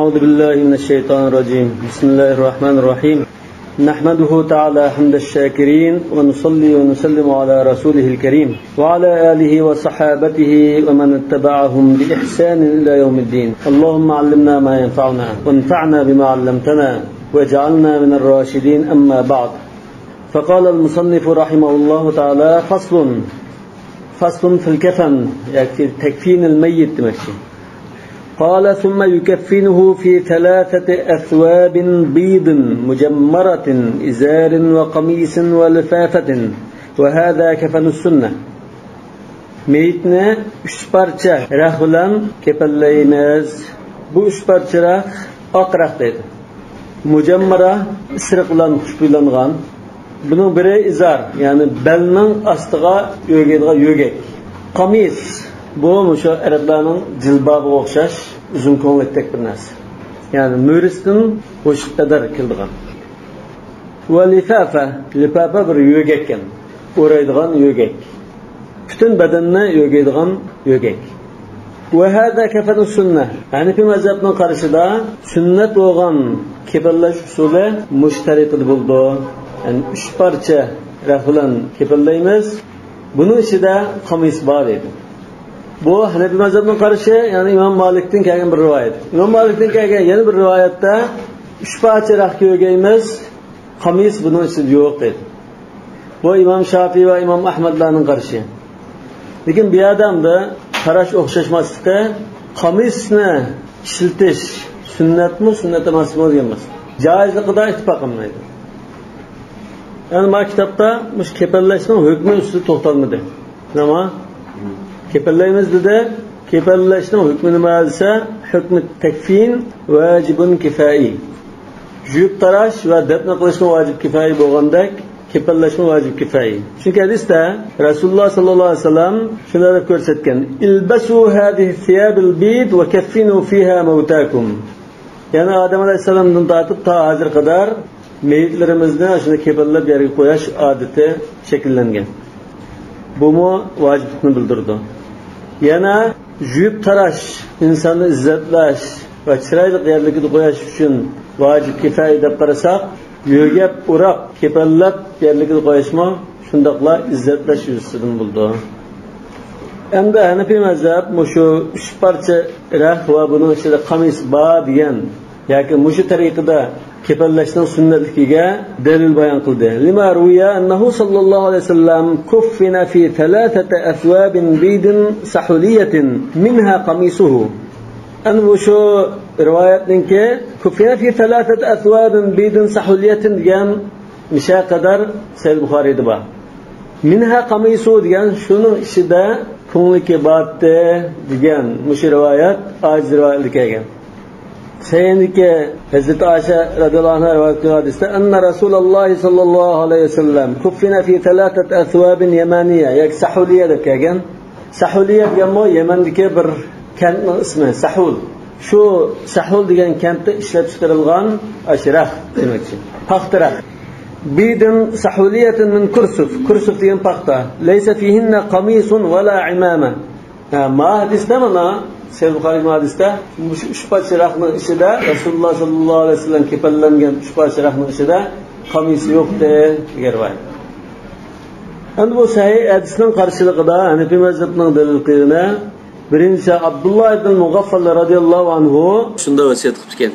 أعوذ بالله من الشيطان الرجيم. بسم الله الرحمن الرحيم. نحمده تعالى حمد الشاكرين ونصلي ونسلم على رسوله الكريم وعلى آله وصحابته ومن اتبعهم بإحسان إلى يوم الدين. اللهم علمنا ما ينفعنا وانفعنا بما علمتنا واجعلنا من الراشدين. أما بعد، فقال المصنف رحمه الله تعالى: فصل في الكفن، يعني في تكفين الميت demakchi. قال: ثم يكفنه في ثلاثة أثواب بيض مجمرة، إزار وقميص ولفافة، وهذا كفن السنة. Meyitni uch parcha rah bilan kafanlaymiz. Bu uch parcha rah oq rah deydi. Mujammara isriq bilan xushbo'ylangan. Buning biri izar, ya'ni belning ostiga yo'gaydigan yo'gak. Qamis, bu shu arablarning jilbobiga o'xshash uzun ko'nglikdek bir narsa. Ya'ni mo'risdan qo'shiq qadar keladigan. Va lifafa, lifafa bir yo'gak ekan, o'raydigan yo'gak. Butun badanni yo'gaydigan yo'gak. Va hada kafanu sunnah. Hanafi mazhabining qarashida sunnat bo'lgan kafanlash usuli mushtariqida bo'ldi. Ya'ni uch parcha rah bilan kafanlaymiz. Buning ichida qamis bor edi. Bu Hanafi mazhabining qarashi, ya'ni Imom Malikdan kelgan bir rivoyat. İmom Malikdan kelgan yana bir rivoyatda uch parcha rah ko'rgaymiz, qamis buning ichida yo'q dedi. Bu İmom Shofiy va İmom Ahmadlarning qarashi. Lekin bu odamda qarash o'xshashmasligi, qamisni ishlatish sunnatmi, sunnat emasmi degan emas. Joizligida ittifoq qilmaydi. Ya'ni ma kitobda mush kafanlashning hukmi ustida to'xtalmadi. Nima? Kafanlaymiz dedi. Kafanlashning hukmi nima desa, hukmi takfin vajibun kifoi. Yuyib tarash va dafn qilishni vojib kifoi bo'lgandek, kafanlashni vojib kifoi. Chunki hadisda Rasululloh sallallohu alayhi vasallam shunday deb ko'rsatgan: "Ilbasu hadhihi thiyabil bid va kaffinu fiha mautakum." Ya'ni Odam alayhissalomdan tortib ta hozir qadar meyitlarimizni shuni kafanlab yerga qo'yish odati shakllangan. Bumu vojiblikni bildirdi. Yana yuyib tarash, insonni izzatlash va chiroyli yerlikda qo'yish uchun vojib kifoya deb qarasak, yo'gab, o'rab, kafanlab yerlikda qo'yishmi shundoqla izzatlash yuzasidan bo'ldi. Endi Hanafi mazhab mushu uch parcha rah va buning ichida qamis bor degan yoki mushu tariqada kafanlashning sunnatligiga dalil bayon qildi. Lima ruwiya annahu sallallohu alayhi vasallam kuffina fi thalathati athwabin bidin sahuliyatin minha qamisuhu. An shu rivoyatninki kuffina fi thalathati athwabin bidin sahuliyatin degan misha qadar Sahih Buxoriyda bor. Minha qamisu degan shuning ichida ko'ngliki botdi degan mushu rivoyat ajiz rivoyatlik kelgan. Sayyidiki Hazreti Ayşe radıyallahu anh'a rivayet kıldığı hadiste enne Resulullah sallallahu aleyhi ve sellem kuffina fi thalathat athwabin yemaniye, yoki sahuliye deb kelgan. Sahuliye degan bu Yemendiki bir kentning ismi Sahul. Shu Sahul degan kentda ishlab chiqarilgan ashrah demakchi. Paxta. Bidin sahuliyatin min kursuf. Kursuf degan paxta. Laysa fihinna qamisun wala imama. Ma hadisda mana Sahih Buxoriy hadisda shu uch parcha rahning ichida Rasululloh sallallohu alayhi vasallam kafanlangan uch parcha rahning ichida qamis yo'qdi degan rivoyat. Endi bu sahih hadisning qarshiligida Hanafi mazhabining dalil qilgani birinchi Abdulloh ibn Mug'affal radhiyallohu anhu shunda vasiyat qilib ekan: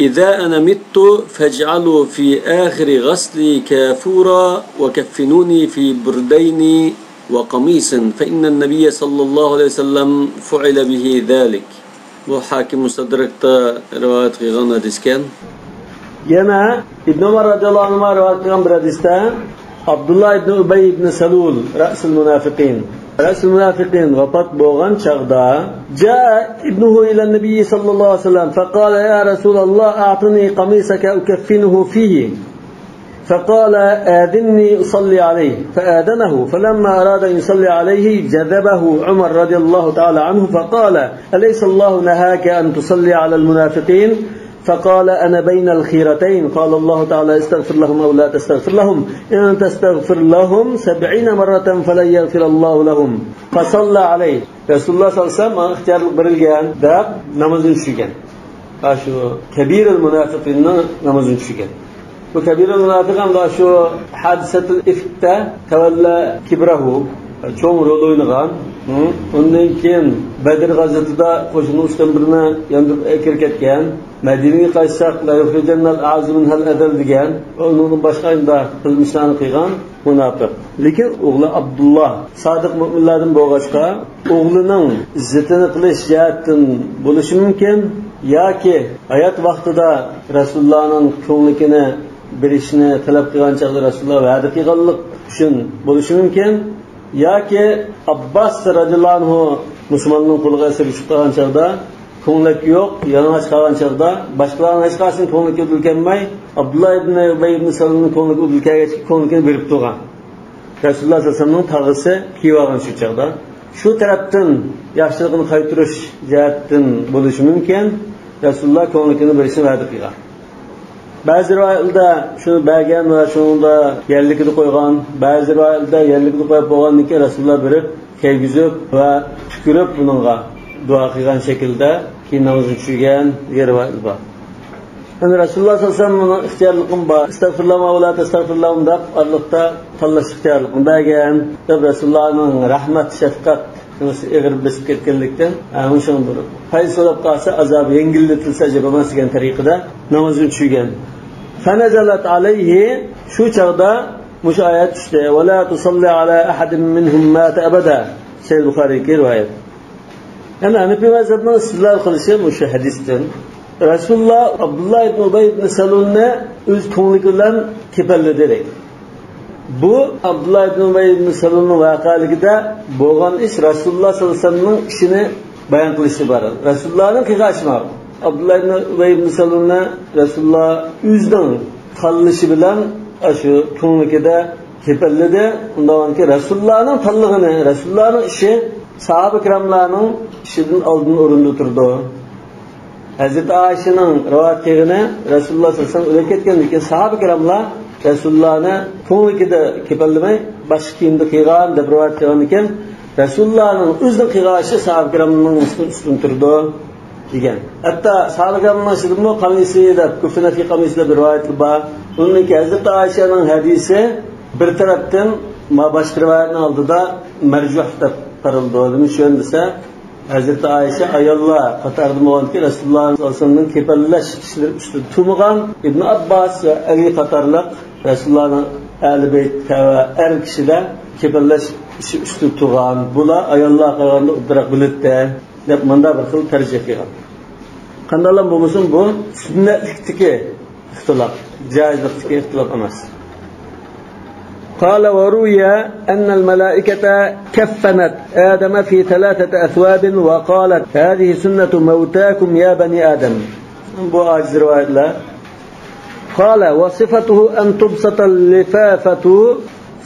"إذا أنا مت فاجعلوا في آخر غسلي كافورا وكفنوني في بردين وقميص فإن النبي صلى الله عليه وسلم فعل به ذلك." Bu Hakim Mustadrakda rivoyat qilgan hadis ekan. Yana Ibn Umar radhiyallohu anhu rivoyat qilgan bir hadisda Abdullah ibn Ubay ibn Salul ra'sul munafiqin, ra'sul munafiqin vafot bo'lgan chaqda jaa ibnuhu ila nabiy sallallohu alayhi vasallam faqala ya rasululloh a'tini qamisaka ukaffinuhu fihi. فقال آذني أصلي عليه، فآذنه، فلما أراد أن يصلي عليه جذبه عمر رضي الله تعالى عنه فقال أليس الله نهاك أن تصلي على المنافقين؟ فقال أنا بين الخيرتين، قال الله تعالى استغفر لهم أو لا تستغفر لهم، إن تستغفر لهم 70 مرة فلن يغفر الله لهم. فصلى عليه. Rasululloh sallallohu alayhi vasallam ixtiyorlik berilgan deb namozni tushirgan. Shu kabirul munofiqinning namozini tushirgan. Bu kabirul munofiq ham shu hodisatul ifkda tavalla kibrahu cho'ng rol o'ynagan. Undan keyin Badr g'azotida qo'shinning uchdan birini yondirib kirib ketgan. Madinaga qaytsak la yukhrijannal a'zu minhal adal degan, undan boshqa qilmishlarni qilgan munofiq. Lekin o'g'li Abdulloh sodiq mo'minlardan bo'lg'achqa o'g'lining izzatini qilish jihatdan bo'lishi mumkin yoki hayot vaqtida Rasulullohning ko'nglikini berishni talab qilgan chaqda Rasululloh va'da qilganlik uchun bo'lishi mumkin yoki Abbos radhiyallohu anhu musulmonning qo'liga asir tushib qolgan chaqda ko'nglik yo'q, yalang'och qolgan chaqda boshqalarning hech qaysini ko'ngligi udilganmay Abdulloh ibn Ubay ibn Salulning ko'ngligi udilgach ko'nglikini berib turgan. Rasululloh sollallohu alayhi vasallamning tog'isi kiyib olgan shu chaqda. Shu tarafdan yaxshiligini qaytarish jihatdan bo'lishi mumkin. Rasululloh ko'nglikini berishni va'da qilgan. Ba'zi rivoyatlarda shuni bergan va shunda yerlikini qo'ygan, ba'zi rivoyatlarda yerlikini qo'yib bo'lgandan keyin Rasululloh berib, kelgizib va tükürüp buningga duo qilgan shaklda keyin namozni tushirgan degan rivoyat bor. Yani Rasululloh sallallohu alayhi vasallam buni ixtiyorligim bor, istag'firullah va la tastag'firullah deb orliqda tanlash ixtiyorligini bergan deb Rasulullohning rahmat, shafqat ig'ir besib ketganlikdan shuni bir fayz so'rab qolsa azob yengilletilsa ajab emas degan tariqada namozni tushirgan. Fanazalat alayhi shu chog'da mushu oyat tushdi. Va la tusalli ala ahadin minhum mata abada. Sahih Buxoriyga rivoyat. Yani Hanafi mazhabının istidlal qilishi mushu hadisdan. Rasululloh Abdulloh ibn Ubay ibn Salulni o'z ko'ngli bilan kepalladi deydi. Bu Abdulloh ibn Ubay ibn Salulning voqealigida bo'lgan ish Rasululloh sollallohu alayhi vasallamning ishini bayon qilishi bor. Rasulullohning qilgan ishi bor. Abdulloh ibn Ubay ibn Salulni Rasululloh o'zining tanlashi bilan shu ko'ngligida kepalladi. Undan keyin Rasulullohning tanlag'ini, Rasulullohning ishi sahoba ikramlarning ishidan oldin o'rinda turdi. Hazreti Ayşe'nin rivayet qilgani Rasululloh sollallohu alayhi vasallam o'lib ketgandan keyin sahoba ikramlar Rasulullohni ko'ngligida kepallamay boshqa kiyimda qilgan deb rivoyat qilgan ekan. Rasulullohning o'zining qilgan ishi sahoba ikramning ustun turdi degan. Hatto sahoba ikramning ishidimi qamisi deb kufna fi qamisi deb rivoyat bor. Undan keyin Hazreti Ayşe'nin hadisi bir tarafdan boshqa rivoyatning oldida marjuh deb qaraldi. Nima uchun desa Hazreti Ayşe ayollar qatorida bo'lganki Rasululloh sollallohu alayhi vasallamning kepallash ishlari ustida turmagan Ibn Abbos va Ali qatorliq Rasulullohning ahli bayt va er kishilar kepallash ishi ustida turgan. Bular ayollar qaraganda udroq biladi deb munda bir xil tarjih qilgan. Qandaylam bo'lmasin bu sunnatlikdagi ixtilof, joizlikdagi ixtilof emas. قال وروي أن الملائكة كفنت آدم في 3 أثواب وقالت هذه سنة موتاكم يا بني آدم. بو عاجز رواية لا. قال وصفته أن تبسط اللفافة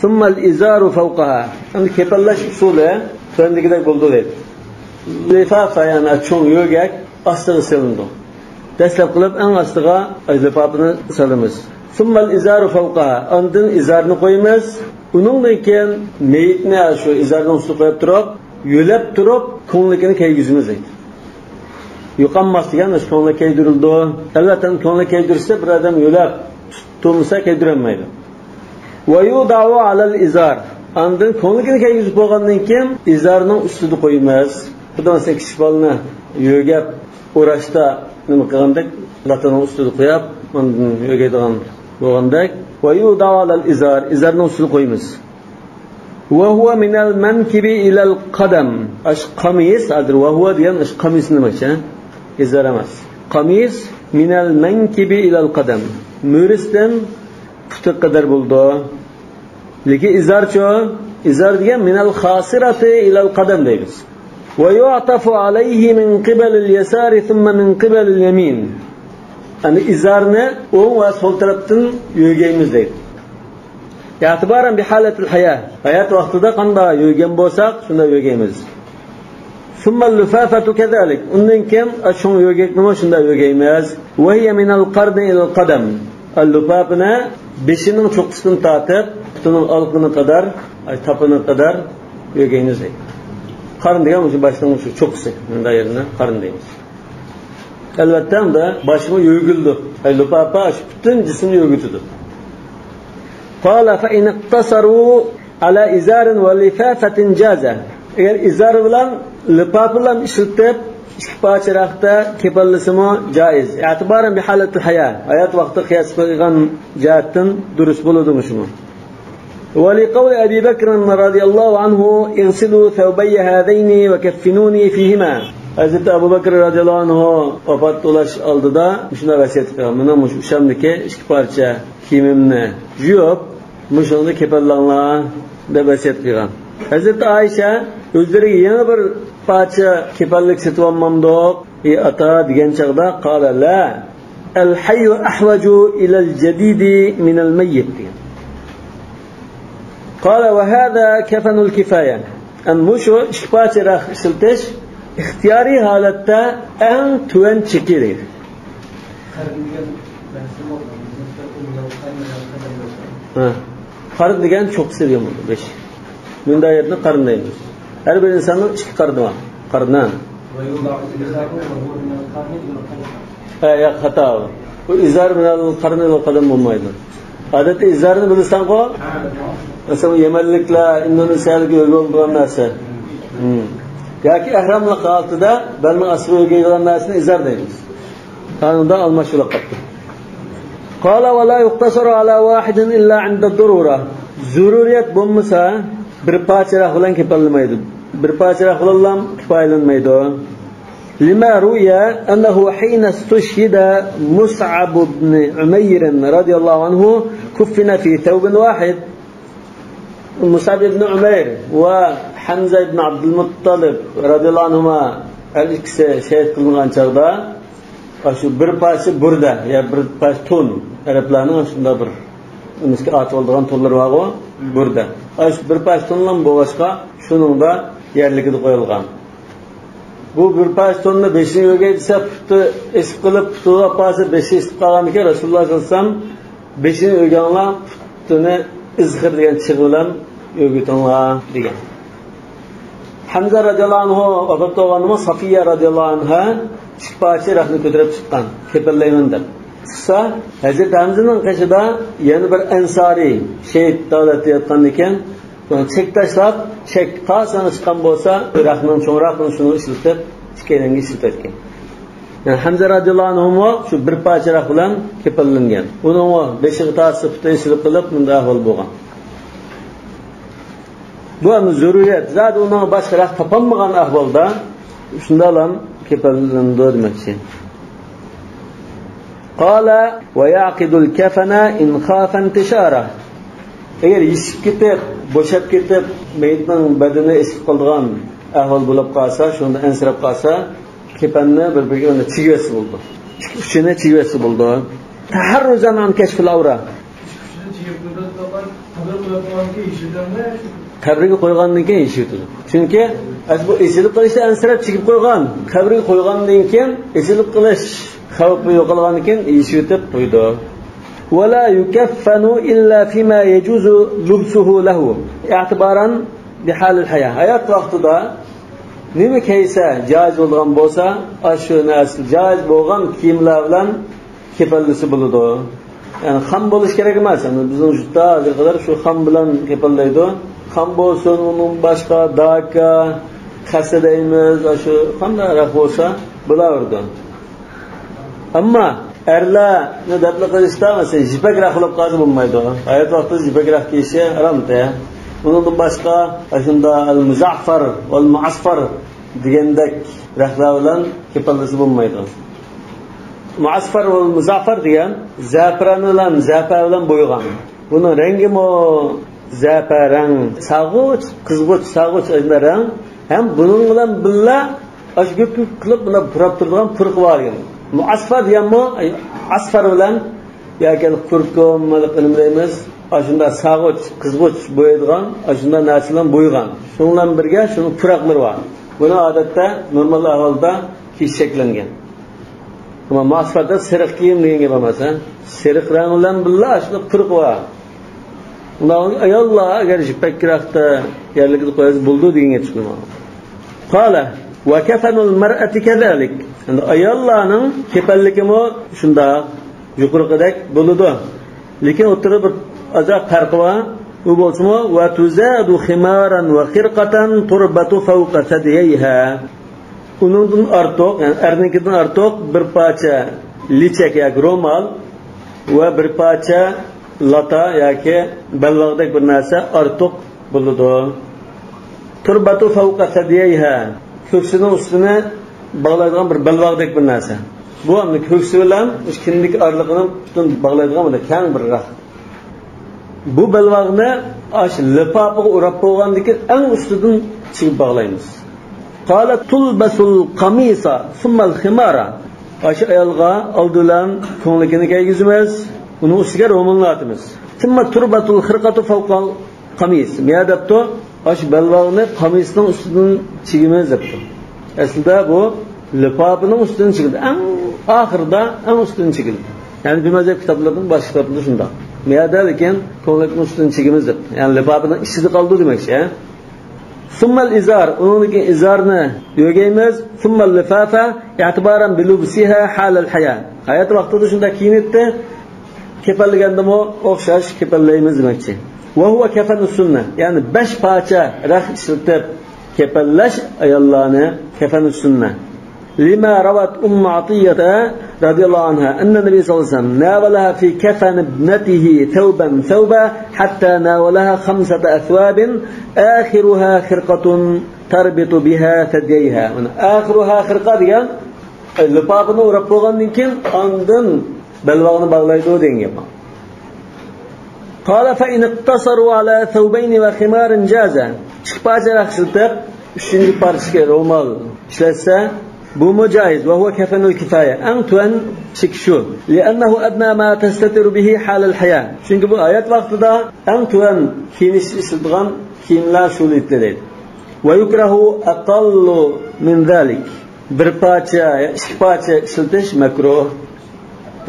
ثم الإزار فوقها. أن كيف الله أصوله فعندك ده قلدو ديد. لفافة يعني أتشون يوجك أصغ سلندو. دسلب قلب أن أصغ اللفافة سلمز. ثم الإزار فوقها. Andın izarını qo'yamiz. Uningdan keyin meyitni shu izarning ustiga qo'yib turib, yo'lab turib, ko'nglikini kiygizamiz deydi. Yo'qolmas degan shu ko'ngli kiydirildi. Albatta ko'ngli kiydirsa bir odam yo'lab tutmasa kiydirolmaydi. Va yudau alal izar. Andın ko'nglikini kiygizib bo'lgandan keyin izarning ustida qo'yamiz. Xudo sen kichik bolani yo'gab o'rashda nima qilgandek, latining ustida qo'yib, undan yo'gaydigan bo'lgandek va yudau alal izar, izarning ustida qo'yamiz. Va huwa minal mankibi ilal qadam. Ash qamis adir va huwa degan ash qamis nimacha? Izar emas. Qamis minal mankibi ilal qadam. Murisdan puti qadar bo'ldi. Lekin izarcho, izar degan minal khasirati ilal qadam deymiz. Va yu'tafu alayhi min qibalil yasari thumma min qibalil yamin. Yani izarni o'ng va so'l tarafdan yo'gaymiz deydi. Ya'tibaran bi halatil haya. Hayot vaqtida qanday yo'gan bo'lsak, shunday yo'gaymiz. Summa al-lufafatu kadhalik. Undan keyin shu yo'gakni shunday yo'gaymiz. Va hiya min al-qarni ila al-qadam. Al-lufafani beshining cho'qqisidan tortib, butining olqini qadar, tapini qadar yo'gaymiz deydi. Qarn degan o'sha boshning shu cho'qqisi, bunday yerini qarn deymiz. Elbette de başımı yörgüldü. Lüfafe bütün cismini yörgütüdü. Kâle fe in iktasaru ala izarin ve lifafetin caze. Eğer izar bilan lüfafe bilan işiltip iki parça raqda kepallisimi caiz. İ'tibaren bi halatil hayat. Hayat vaqti qiyas qilgan jihatdan durust bo'ladi shuni. ولقول أبي بكر رضي الله عنه اغسلوا ثوبي هذين وكفنوني فيهما. Hazreti Ebu Bekir radıyallahu anh vefat ulaş aldı da şuna vasiyet qilgan. Mana shu ushamdiki ikki parça kiyimimni yuvib, shuni kepallanlar deb vasiyat qilgan. Hazreti Ayşe o'zlariga yana bir parça kepallik setib olmamdiq, ey ata degan chaqda qala la al hayyu ahwaju ila al jadidi min al mayyit degan. قال وهذا كفن الكفاية. أن مشو ikki parça raq ishiltish ixtiyoriy holatda eng tuvan cheki deydi. Qarın degan cho'qqisi degan bo'ldi. 5. Bunday yerni qarin deymiz. Har bir insonning ikki qarni bor. Qarni. Ha, yo'q, xato. Bu izar bilan qarni qadam bo'lmaydi. Odatda izarni bilsan-ku, masalan, Yemenliklar, Indoneziyalik yo'l narsa. Yoki ehramlik holatida belning ostiga o'rgaydigan narsani izar deymiz. Qonunda almashuv qildi. Qala va la yuqtasaru ala wahidin illa inda darura. Zaruriyat bo'lmasa bir parcha raq bilan kepallanmaydi. Bir parcha raq bilan kifoyalanmaydi. لما روي أنه حين استشهد مصعب بن عمير رضي الله عنه كفن في ثوب واحد. مصعب بن عمير وحمزة بن عبد المطلب رضي الله عنهما her ikisi şehit kılıngan çağda şu bir parça burada ya bir parça ton Araplarning shunda bir unisi atib oldigan tonlar var o burada. Şu bir parça tonlan bo'lg'achqa shuningda yerligida qo'yilgan. Bu bir parça tonni beshini yo'gay desa puti esib qilib putini olsa beshi esib qolgan ekan. Rasululloh sollallohu alayhi vasallam beshini o'rganlar putini izxir degan chig' bilan o'rgatinglar degan. Hamza radhiyallohu anhu vafot bo'lganida Safiya radhiyallohu anha ikki parcha raqni ko'tarib chiqqan, kepillayman deb. Chiqsa, Hazrati Hamzaning qishida yana bir ansoriy shehid davlatda yotgan ekan. Buni chek tashlab, chek qasani chiqqan bo'lsa, raqning cho'ngroqini shuni ishlatib, ikkalanga ishlatgan. Yani Hamza radhiyallohu anhu shu bir parcha raq bilan kepillangan. Uning beshig'i tasi putin ishlatib qilib, bunday ahvol bo'lgan. Bu ham zaruriyat. Zat uning boshqa raq topolmagan ahvolda shunda ham kepillandi demoqchi. Qala va yaqidul kafana in khafa intishara. Agar yishib ketib, bo'shab ketib, meyitning badani esib qolgan ahvol bo'lib qolsa, shunda ansirab qolsa, kepanni bir-biriga uni chigvasi bo'ldi. Uchini chigvasi bo'ldi. Taharruzan an kashfil awra. Qabrga qo'ygandan keyin yishib o'tadi. Chunki bu esilib qolishda ansirab chigib qo'ygan, qabrga qo'ygandan keyin esilib qolish xavfi yo'qolgandan keyin yishib o'tib qo'ydi. ولا يكفن إلا فيما يجوز لبسه له اعتبارا بحال الحياة. Hayat vaqtida nima kiysa joiz bo'lgan bo'lsa, shu narsa joiz bo'lgan kiyimlar bilan kepillisi bo'ladi. Yani xam bo'lish kerak emas. Yani bizning yurtda hozir qadar shu xam bilan kepillaydi. Xam bo'lsin, uning boshqa daka, xassa deymiz, shu qanday raq bo'lsa bo'laverdi. Ammo erlarni dafn qilishda masalan jipak raq qilib qolsa bo'lmaydi. Hayot vaqtida jipak raq kiyishi haromda. Undan boshqa shunda al-muzaffar val muasfar degandek raqlar bilan kepillisi bo'lmaydi. Muasfar va muzaffar degan zafaran bilan zafar bilan bo'ygan. Buning rangi mo zafarang, sag'uch, qizg'uch, sag'uch rang ham buning bilan billa ash ko'p qilib buni purab turadigan purqi bor ekan. Muasfar deganmi asfar bilan yoki kurkum nima deymiz, shunda sag'uch, qizg'uch bo'yadigan, shunda narsa bilan bo'ygan. Shuning bilan birga shuni puraqlari bor. Buni odatda normal ahvolda kiyish cheklangan. Ama muasfarda seriq kiyim degan gap emas, ha? Seriq rang bilan billa shuni purqi bor. Undan ayollar agar jipakroqda yerlikni qo'yasiz bo'ldi deganga chiqdi. Qala وكفن المرأة كذلك. Ayollarning kefalligimi shundoq yuqorqidek bo'ladi. Lekin o'tirib bir ozroq farqi bor. U bo'lsa-mu va tuzadu khimaran va khirqatan turbatu fawqa sadiyha. Uningdan ortiq, ya'ni ernikidan ortiq bir parcha lichak yoki ro'mol va bir parcha lata yoki ballag'dek bir narsa ortiq bo'ladi. Turbatu fawqa sadiyha. Ko'ksining ustini bog'laydigan bir balvoqdek bir narsa. Bu hamda ko'ksi bilan kindik orliqini butun bog'laydigan bir keng bir raq. Bu balvoqni ash lifofiga o'rab qo'ygandan keyin eng ustidan chiqib bog'laymiz. Qala tulbasul qamisa summa al-khimara. Ash ayolga oldilan ko'nglikini kiygizamiz, uni ustiga ro'molni otamiz. Summa turbatul khirqatu fawqa qamis. Miya debdi, ash balvoqni qamisning ustidan chigimiz debdi. Aslida bu lifofining ustidan chigildi. Eng oxirida eng ustidan chigildi. Ya'ni bir mazhab kitoblarning boshqa kitoblarda shundoq. Miyada lekin ko'nglikning ustidan chigimiz deb. Ya'ni lifofining ichida qoldi demakchi. Summal izar, uningdagi izarni yo'gaymiz. Summal lifafa i'tibaran bilubsiha halal haya. Hayot vaqtida shunda kiyinibdi. Kefalligandimi o'xshash kefallaymiz demakchi. Va huwa kafanu sunna. Ya'ni 5 parcha rax ishlatib kefallash ayollarni kafanu sunna. لما روت أم عطية رضي الله عنها أن النبي صلى الله عليه وسلم ناولها في كفن ابنته ثوبا ثوبا حتى ناولها 5 أثواب آخرها خرقة تربط بها ثدييها. آخرها خرقة degan lipopini o'rab qo'ygandan keyin ondan belbog'ni bog'laydi degan gap. قال فإن اقتصروا على ثوبين وخمار جاز. Ikki parcha raqsitib uchinchi parchaga ro'mol ishlatsa bu mujoiz va huwa kafanul kifoya. Eng tuvan chek shu. Li'annahu adna ma tastatiru bihi halal haya. Chunki bu hayot vaqtida eng tuvan kiyinish ishlatgan kiyimlar shu deydi. Va yukrahu aqallu min zalik. Bir parcha, ikki parcha ishlatish makruh.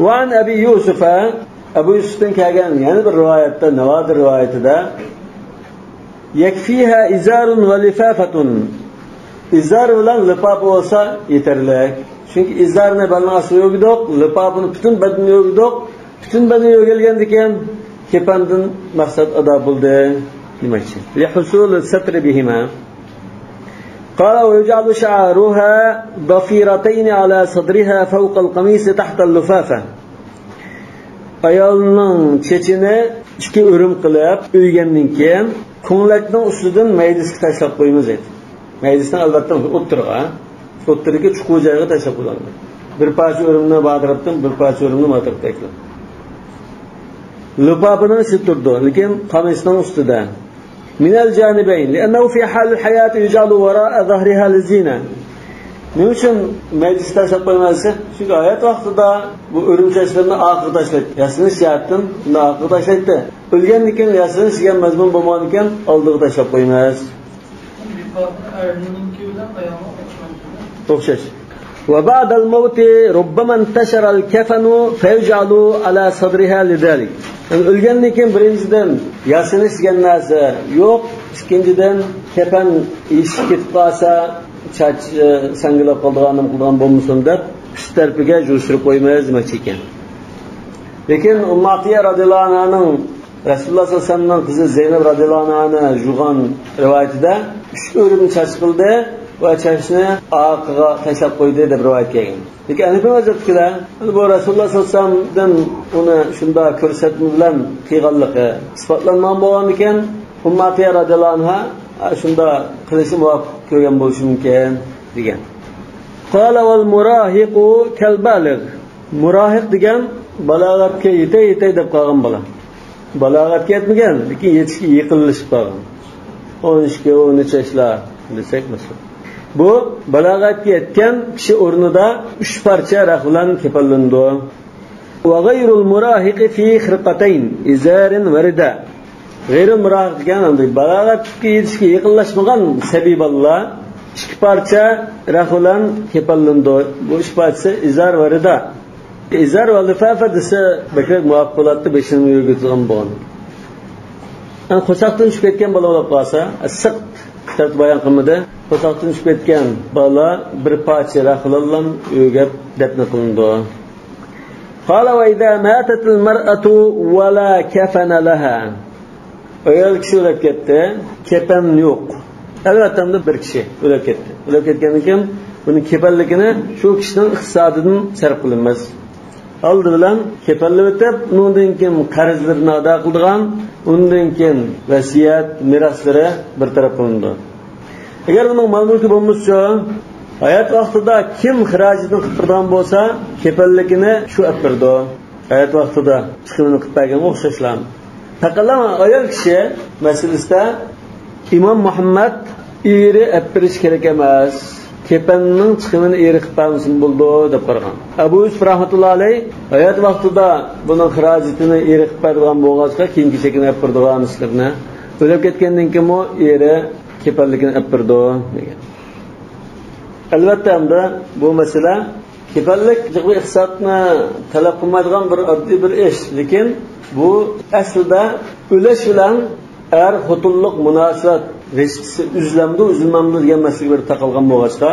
Va an Abi Yusuf, Abu Yusufdan kelgan yana bir rivoyatda, Navoiy rivoyatida yakfiha izarun va lifafatun. İzar bilan lifof bo'lsa yetarli. Chunki izarni belning ostiga yo'gdiq, lifofini butun badanni yo'gdiq. Butun badan yo'gilgandan keyin kepandan maqsad ado bo'ldi demakchi. Li husul satr bihima. قال ويجعل شعرها ضفيرتين على صدرها فوق القميص تحت اللفافة. Ayolning chechini ikki o'rim qilib uygandan keyin ko'nglakning ustidan maydisga tashlab qo'yamiz dedi. Maydisni albatta o'ttirg'a, o'ttirga chuqur joyga tashlab qo'yiladi. Bir parcha o'rimni badiribdim, bir parcha o'rimni matirib tashlab. Lipopini ichib turdi, lekin qamisning ustida. من الجانبين لأنه في حال الحياة يجعل وراء ظهرها للزينة. Nima uchun majlis tashlab qo'ymaysiz? Chunki hayot vaqtida bu o'rim chachlarini oxirga tashlaydi. Yasinish jihatdan uni oxirga tashlaydi. O'lgandan keyin yasinish degan mazmun bo'lmagan ekan, oldiga tashlab qo'ymaysiz. O'xshash. وبعد الموت ربما انتشر الكفن فيجعل على صدرها لذلك. Yani o'lgandan keyin birinchidan yasinish degan narsa yo'q, ikkinchidan kafan ish ketib qolsa chach sangilab qoldigan nima qilgan bo'lmasin deb ust tarafiga jushirib qo'ymaymiz demoqchi ekan. Lekin Ummu Atiya radhiyallohu anhaning Rasululloh sollallohu alayhi vasallamning qizi Zaynab radhiyallohu anhani yuvgan rivoyatida uch o'rim chach qildi va chachni oqiga tashlab qo'ydi deb rivoyat kelgan. Lekin Hanafiy mazhabdagilar bu Rasululloh sollallohu alayhi vasallamdan uni shunda ko'rsatma bilan qilganligi isbotlanmagan bo'lgan ekan. Ummu Atiya radhiyallohu anha shunda qilishi muvofiq ko'rgan bo'lishi mumkin degan. Qala wal murahiqu kal baligh. Murahiq degan balog'atga yetay yetay deb qolgan bola. Balog'atga yetmagan, lekin yetishga yaqinlashib qolgan. 12, 13 yoshlar desak masalan. Bu balog'atga yetgan kishi o'rnida 3 parcha raq bilan kefallandi. Va g'ayrul murahiqi fi khirqatayn izarin va rida. G'ayrul murahiq degan balog'atga yetishga yaqinlashmagan sabiy bolalar 2 parcha raq bilan kefallandi. Bu 3 parchasi izar va rida. İzar va lifafa desa bakrak muvofiq bo'ladi, beshini yurgizgan bo'lgan. Qo'saqdan tushib ketgan bola bo'lib qolsa, siqt Kitapta bayon qilmadi. Qo'saqdan tushib ketgan bola bir parcha raxlallam o'gab dafn qilindi. قال وإذا ماتت المرأة ولا كفن لها. Ayol kishi o'lib ketdi, kafan yo'q. Albatta bir kishi o'lib ketdi. O'lib ketgandan keyin buni kefanligini shu kishining iqtisodidan sarf qilinmas. Oldi bilan kefanlab o'tib, undan keyin qarzlarini ado qildigan, undan keyin vasiyat, meroslari bir taraf qilindi. Agar uning mol-mulki bo'lmasa, hayot vaqtida kim xarajatini qilib turgan bo'lsa, kefanligini shu olib berdi. Hayot vaqtida chiqimini qilib bergan o'xshashlar. Faqat ayol kishi masalasida Imom Muhammad eri olib berish kerak emas. Kefanning chiqimini eri qilib bermasin bo'ldi deb qaragan. Abu Yusuf rahmatullohi alayh hayot vaqtida buning xarajatini eri qilib beradigan bo'lg'achqa kiyim-kechakini olib berdigan ishlarni, o'lib ketgandan keyin eri kefanligini olib berdi degan. Albatta endi bu masala kefanlik iqtisodni talab qilmaydigan bir oddiy bir ish, lekin bu aslida o'lish bilan er xotinlik munosabat rishtisi uzilamdi, uzilmamdi degan masalaga bir taqalgan bo'lg'achqa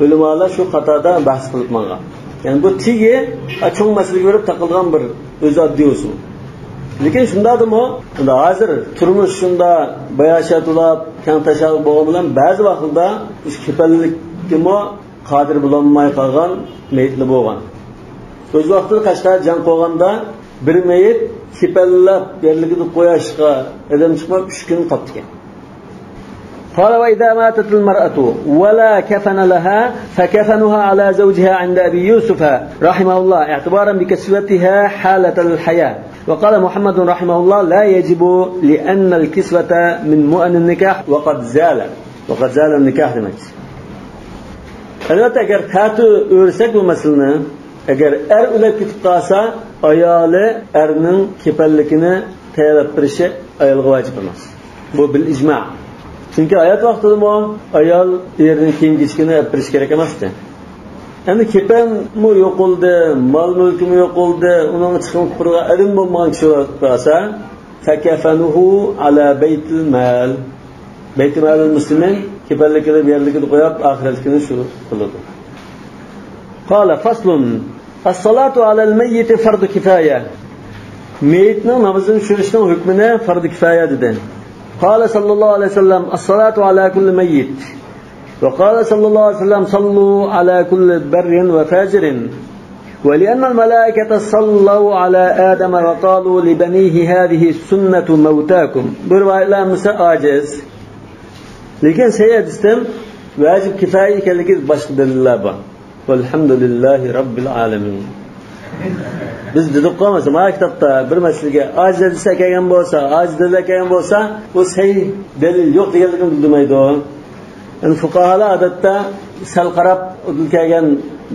ulamolar shu qatorda bahs qilib mangan. Ya'ni bu tigi cho'ng masalaga berib taqilgan bir o'zi oddiy usul. Lekin shundadimi, unda hozir turmush shunda bayoshat ulab, kang tashal bo'lgan bilan ba'zi vaqtda ish kefanlikmi qodir bo'lolmay qolgan meyitli bo'lgan. O'z vaqtida Qashqar jang qo'yganda bir meyit kepallab yerligini qo'yashga odam chiqmay 3 kun qoldi ekan. قال وإذا ماتت المرأة ولا كفن لها فكفنها على زوجها عند أبي يوسف رحمه الله اعتبارا بكسوتها حالة الحياة. وقال محمد رحمه الله لا يجب لأن الكسوة من مؤن النكاح وقد زال النكاح demek. Elbette eğer katı öğürsek bu meseleni, eğer er ölüp ketip kalsa, ayoli erning kepalligini tayyorlab berishi ayolga vojib emas. Bu bil ijma. Chunki hayot vaqtida ayol erining kiyim-kechagini olib berish kerak emasdi. Endi kepanmi yo'qoldi, mol-mulkimi yo'qoldi, uning chiqim qilib ilm bo'lmagan kishi bo'lsa, fakafanuhu ala baytil mal. Baytil malil muslimin kepanligini yerligini qo'yib, oxiratligini shu qiladi. Qala faslun as-salatu ala al-mayyit fardu kifaya. Meyitning namozini tushirishning hukmini fardu kifaya dedi. قال صلى الله عليه وسلم الصلاة على كل ميت. وقال صلى الله عليه وسلم صلوا على كل بر وفاجر. ولأن الملائكة صلوا على آدم وقالوا لبنيه هذه السنة موتاكم. Bu rivayetler mesela aciz. Lekin seyredistim vacib kifaye ekanligi başka deliller var. Velhamdülillahi Rabbil alemin. Biz dedik qo'ymasa, mana kitobda bir masalaga aciz hadis kelgan bo'lsa, aciz dalil kelgan bo'lsa, bu sahih dalil yo'q deganligini bildirmaydi. Yani fuqarolar odatda sal qarab kelgan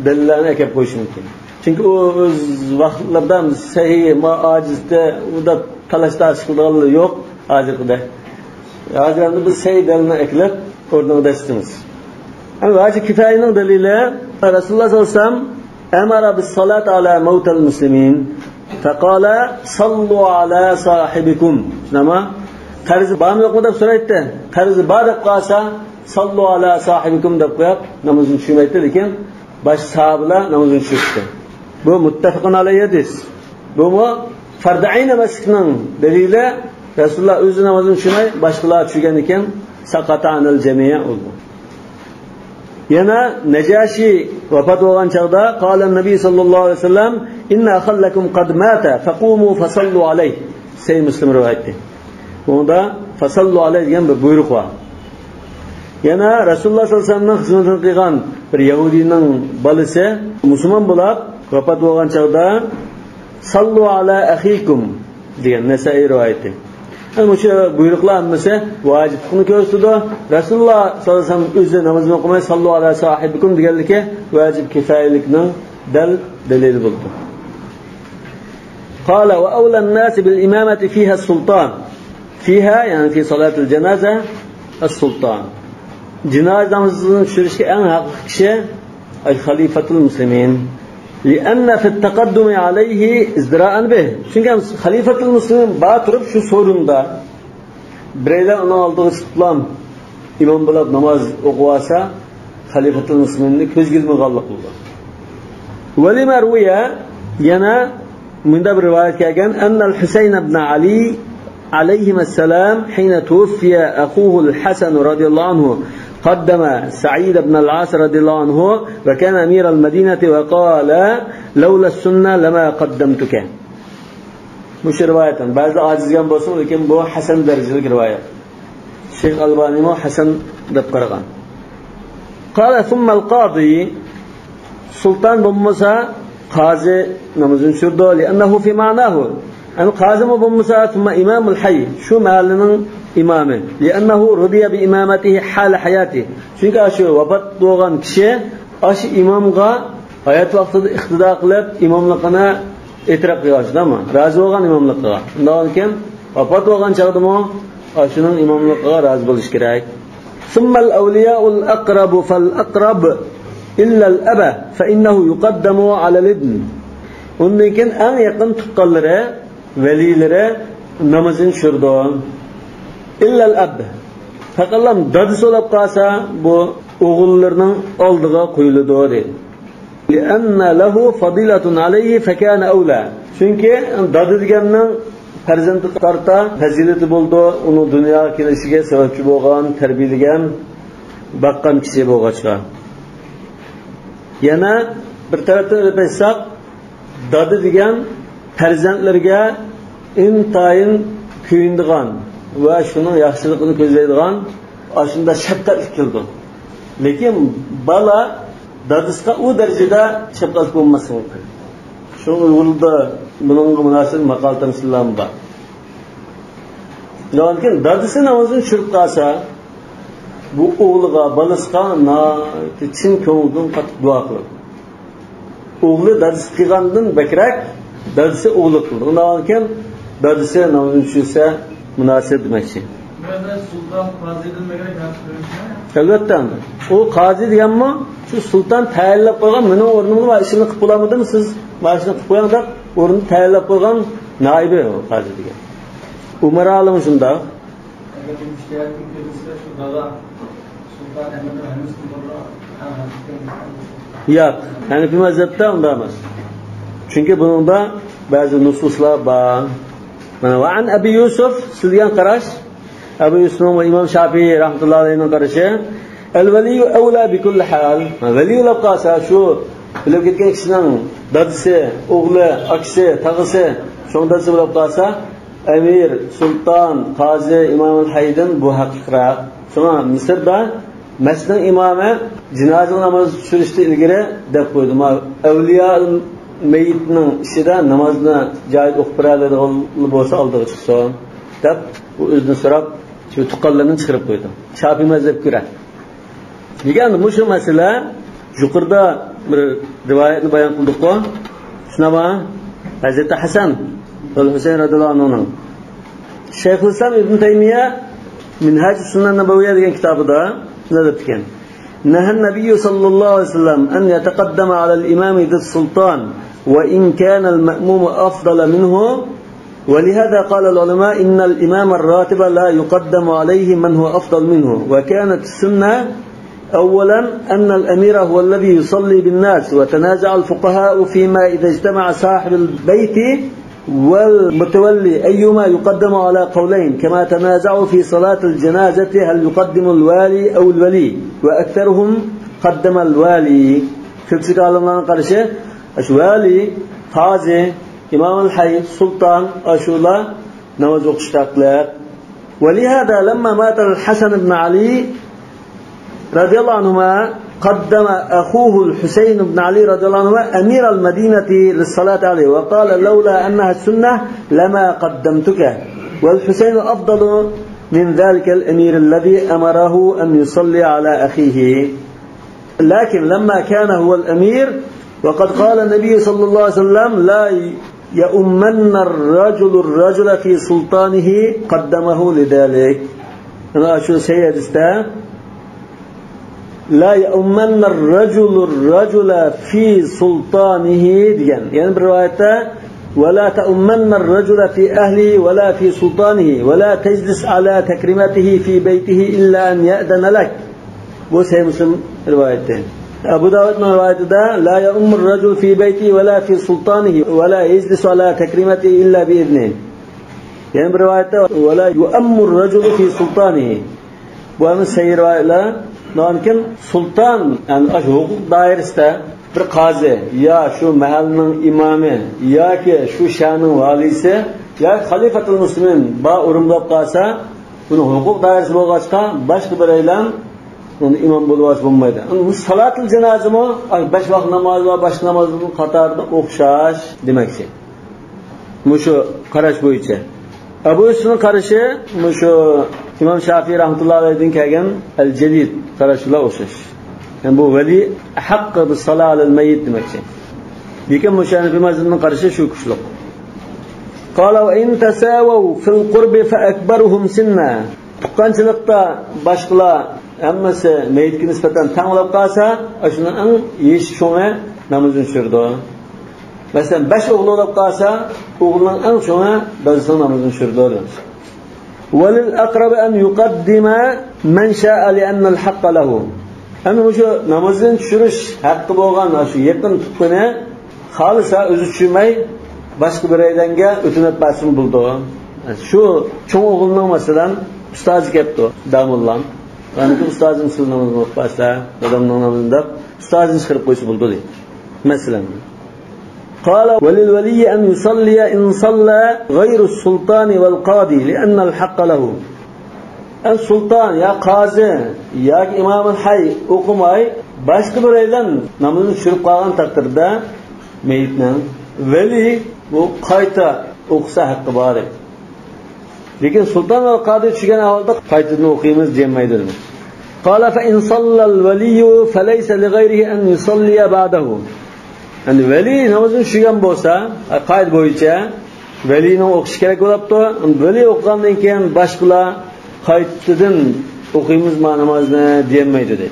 dalillarni akab qo'yishi mumkin. Chunki u o'z vaqtlarida sahih ma acizda unda talash tortish qilganlar yo'q hozirgida. Hozir endi biz sahih dalilni eklab o'rniga dastimiz. Ama vacib kifayening dalili Rasululloh sollallohu alayhi vasallam أمر بالصلاة على موتى المسلمين فقال صلوا على صاحبكم. Nima? Qarzi bormi yo'qmi deb so'raydi. Qarzi bor deb qolsa, sallu ala sahibikum deb qo'yib namozini tushirmaydi, lekin bosh sahobalar namozini tushirdi. Bu muttafaqun alayhi hadis. Bu farz ayn emasligining dalili Rasululloh o'zi namozini tushirmay boshqalar tushirgan ekan, saqata anil jami'a bo'ldi. Yana Najashi vafot bo'lgan chog'da qala Nabiy sallallohu alayhi vasallam inna akhallakum qad mata faqumu fasallu alayhi. Sahih Muslim rivoyati. Bunda fasallu alayhi degan bir buyruq bor. Yana Rasululloh sollallohu alayhi vasallamning xizmatini qilgan bir yahudiyning bolasi musulmon bo'lib vafot bo'lgan chog'da sallu ala akhikum degan Nasai rivoyati. Ama şu buyruqlar hammasi vajiblikni ko'rsatdi. Rasululloh sollallohu alayhi vasallam o'zi namozni o'qimay sallu ala sahibikum deganligi vajib kifoyalikning dalili bo'ldi. Qala va awla an-nas bil imamati fiha as-sultan. Fiha yani fi salatil janaza as-sultan. Jinoza namozini tushirishga eng haqli kishi al-xalifatul muslimin. لأن في التقدم عليه ازدراء به. Çünkü Halifatul Müslimin bağ turup şu sorunda bireyler onun aldığı çıktılar imom bilan namoz o'qib olsa, xalifatul musliminni ko'zga ilmaganlik bo'ldi. Valima ruya yana bunda bir rivoyat kelgan, annal Husayn ibn Ali alayhi assalam hina tuwfiya akhuhu al-Hasan radhiyallohu anhu قدم سعيد بن العاص رضي الله عنه وكان أمير المدينة وقال لولا السنة لما قدمتك. مش رواية بعض عاجزgan bo'lsin, lekin bu hasan darajalik rivoyat. Shayx Albani mu hasan deb qaragan. قال ثم القاضي سلطان bo'lmasa qazi namozini tushirdi, لأنه في معناه أن قاضي bo'lmasa ثم إمام الحي shu mahallaning imami, لأنه رضي بإمامته حال حياته. Chunki shu vafot bo'lgan kishi shu imomga hayot vaqtida iqtido qilib imomligini e'tirof qilgan, rozi bo'lgan imomligiga. Undan keyin vafot bo'lgan chog'dami shuning imomligiga rozi bo'lish kerak. ثم الأولياء الأقرب فالأقرب إلا الأب فإنه يقدم على الابن. Undan keyin eng yaqin tuqqanlari, valiylari namozini tushirdi. إلا الأب faqatlam dadisi bo'lib qolsa, bu o'g'illarning oldiga qo'yiladi deydi. لأن له فضيلة عليه فكان أولى. Chunki dadi deganning farzandi qarta fazilati bo'ldi, uni dunyoga kelishiga sababchi bo'lgan, tarbiyalagan, boqqan kishi bo'lg'achqa. Yana bir tarafdan olib aytsak, dadi degan farzandlarga intayin kuyindigan va shuning yaxshiligini ko'zlaydigan, shunda shafqatli qildi. Lekin bola dadisiga u darajada shafqatli bo'lmasa mumkin. Shu uyg'urda buningga munosib maqol tamsillar bor. Lekin dadisi namozini tushirib qolsa, bu o'g'liga, bolasiga chin ko'ngildan qattiq duo qiladi. O'g'li dadisi qilgandan bakrak dadisi o'g'li qildi. Undan keyin dadisi namozini tushirsa munosib demakchi. Albatta, u qozi deganmi, shu sulton tayinlab qo'ygan, mening o'rnimga va ishini qilib bo'lamidim, siz mana shuni qilib qo'ying deb o'rnini tayinlab qo'ygan noibi u qozi degan. Umar olim shundoq. Yo'q, Hanafi mazhabda unda emas. Chunki buningda ba'zi nususlar bor. Mana va an Abi Yusuf sizgan qarash, Abu Yusuf va Imom Shafiy rahmatullohi alayhining qarashi, al-valiyu awla bi kulli hal. Vali bo'lib qolsa, shu bilib ketgan kishining dadisi, o'g'li, akisi, tag'isi, shunday dadisi bo'lib qolsa, amir, sulton, qozi, imom al-haydan bu haqiqroq. Shunga Misrda masjidning imomi jinoza namozi tushirishdan ilgari deb qo'ydi. Avliyo meyitning ishida namozni joyida o'qib beradigan bo'lsa oldiga chiqsin deb u o'zini so'rab shu tuqqanlarni chiqarib qo'ydi. Shafiy mazhab ko'ra. Degan shu masala yuqorida bir rivoyatni bayon qildik-ku. Shunama Hazrati Hasan va Husayn radhiyallohu anhuning Shayxul Islom Ibn Taymiya Minhaj Sunnah Nabawiyya degan kitobida shunday deb ekan: نهى النبي صلى الله عليه وسلم أن يتقدم على الإمام ذي السلطان وإن كان المأموم أفضل منه، ولهذا قال العلماء إن الإمام الراتب لا يقدم عليه من هو أفضل منه. وكانت السنة أولا أن الأمير هو الذي يصلي بالناس، وتنازع الفقهاء فيما إذا اجتمع صاحب البيت والمتولي أيما يقدم على قولين، كما تنازعوا في صلاة الجنازة هل يقدم الوالي أو الولي، وأكثرهم قدم الوالي. Ko'pchilik olimlarning qarashi, shu vali, qozi, imom al-hayy, sulton, ashula namoz o'qishga haqli. ولهذا لما مات الحسن بن علي رضي الله عنهما قدم أخوه الحسين بن علي رضي الله عنهما أمير المدينة للصلاة عليه، وقال لولا أنها السنة لما قدمتك، والحسين أفضل من ذلك الأمير الذي أمره أن يصلي على أخيه، لكن لما كان هو الأمير وقد قال النبي صلى الله عليه وسلم لا يؤمن الرجل الرجل في سلطانه قدمه لذلك. أنا شو سيد لا يؤمن الرجل الرجل في سلطانه degan. Ya'ni bir rivoyatda ولا تؤمن الرجل في أهله ولا في سلطانه ولا تجلس على تكريمته في بيته إلا أن يأذن لك. Bu Sahih Müslim rivayeti. Ebu Davud'un rivayetinde la ya'ummur racul fi beyti ve la fi sultanihi ve la yeclisu ala tekrimatihi illa bi idnihi. Yani bir rivayette ve la yu'ammur raculu fi sultanihi. Bu hem sahih rivayetler. Lakin sultan yani hukuk dairesinde bir qazi ya şu mahallenin imamı ya ki şu şahının valisi ya halifetul muslimin ba urumlap kalsa bunu hukuk dairesi bolğaçqa başka bir eylan onu imam bo'lib bo'lmaydi. Bu salatul janozami besh vaqt namoz va boshqa namozning qatorida o'xshash demakchi. Mushu qarash bo'yicha. Abu Yusufning qarashi mushu İmam Şafii rahmetullahi alayhidan kelgan al-Jadid qarashiga o'xshash. Yani bu vali haqqı bis salat alel meyyit demakchi. Lekin mushu Hanafi mazhabining qarashi shu kuchli. Qala va in tasawu fil qurbi fa akbaruhum sinna. Tuqqanchilikda boshqalar hammasi meyitga nisbatan tang bo'lib qolsa, shuni eng yesh cho'ngi namozini tushirdi. Masalan, 5 o'g'li bo'lib qolsa, o'g'lining eng cho'ngi dadasining namozini tushirdi. Walil aqrab an yuqaddima man sha'a li'anna al-haqqa lahu. Endi shu namozini tushirish haqqi bo'lgan shu yaqin tuqqani xolisa o'zi tushirmay boshqa biroylarga o'tinib bersin bo'ldi. Shu cho'ng o'g'lining masalan ustozi kelibdi, damullam. Yani ustozim siz namozini o'qib bersa, dadamning namozini deb ustozini chiqarib qo'ysa bo'ldi deydi. Masalan, قال وللولي أن يصلي إن صلى غير السلطان والقاضي لأن الحق له. السلطان يا قاضي يا إمام الحي o'qimay boshqa biraydan namozni tushirib qolgan taqdirda meyitning vali bu qayta o'qisa haqqi bor. Lekin sulton va qodi tushgan ahvolda qaytadan o'qiymiz demaydi. قال فإن صلى الولي فليس لغيره أن يصلي بعده. Yani veli namazını tushirgan bo'lsa, qayd bo'yicha valining o'qishi kerak bo'libdi. Vali o'qigandan keyin boshqalar qaytadan o'qiymiz ma namozni demaydi dedi.